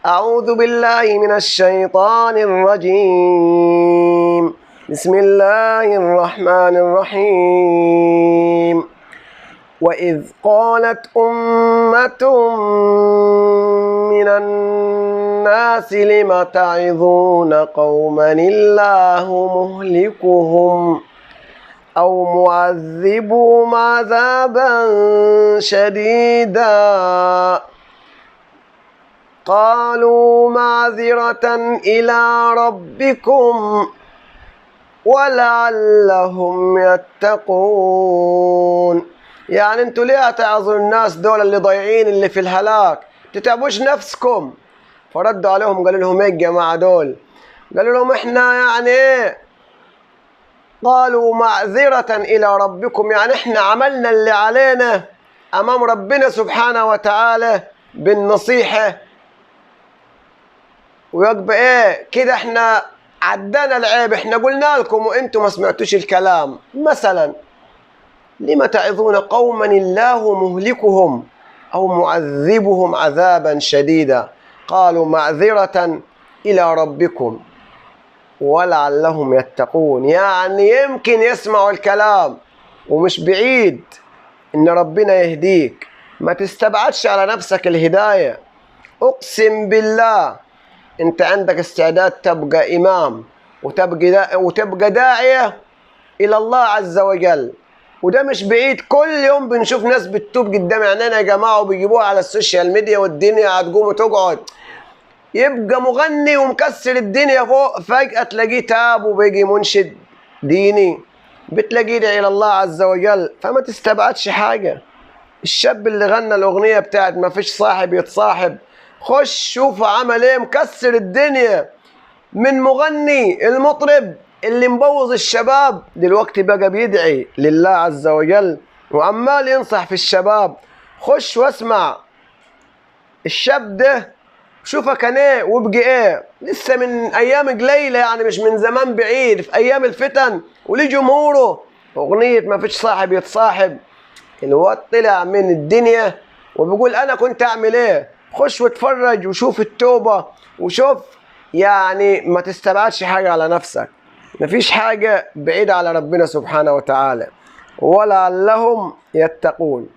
أعوذ بالله من الشيطان الرجيم. بسم الله الرحمن الرحيم. وإذ قالت أمة من الناس لم تعظون قوما الله مهلكهم أو معذبهم عذابا شديدا قالوا معذرة إلى ربكم ولعلهم يتقون. يعني انتوا ليه تعظوا الناس دول اللي ضايعين اللي في الهلاك؟ تتعبوش نفسكم. فردوا عليهم قالوا لهم ايه الجماعة دول؟ قالوا لهم احنا يعني ايه؟ قالوا معذرة إلى ربكم، يعني احنا عملنا اللي علينا أمام ربنا سبحانه وتعالى بالنصيحة، ويبقى ايه كده احنا عدنا العيب، احنا قلنا لكم وانتم ما سمعتوش الكلام. مثلا لما تعظون قوما الله مهلكهم أو معذبهم عذابا شديدا قالوا معذرة إلى ربكم ولعلهم يتقون. يعني يمكن يسمعوا الكلام، ومش بعيد إن ربنا يهديك. ما تستبعدش على نفسك الهداية. أقسم بالله أنت عندك استعداد تبقى إمام وتبقى داعية إلى الله عز وجل، وده مش بعيد. كل يوم بنشوف ناس بتتوب قدام عينينا يا جماعة، وبيجيبوها على ال social media والدنيا هتقوم وتقعد. يبقى مغني ومكسر الدنيا فوق، فجأة تلاقيه تاب وبيجي منشد ديني، بتلاقيه يدعي إلى الله عز وجل. فما تستبعدش حاجة. الشاب اللي غنى الأغنية بتاعت ما فيش صاحب يتصاحب، خش شوف عمل ايه، مكسر الدنيا. من مغني المطرب اللي مبوظ الشباب، دلوقتي بقى بيدعي لله عز وجل وعمال ينصح في الشباب. خش واسمع الشاب ده، شوفه كان ايه وبقي ايه، لسه من ايام قليله يعني، مش من زمان بعيد، في ايام الفتن، وليه جمهوره. اغنيه ما فيش صاحب يتصاحب، الواد طلع من الدنيا وبيقول انا كنت اعمل ايه. خش واتفرج وشوف التوبه وشوف، يعني ما تستبعدش حاجه على نفسك، مفيش حاجه بعيده على ربنا سبحانه وتعالى. ولعلهم يتقون.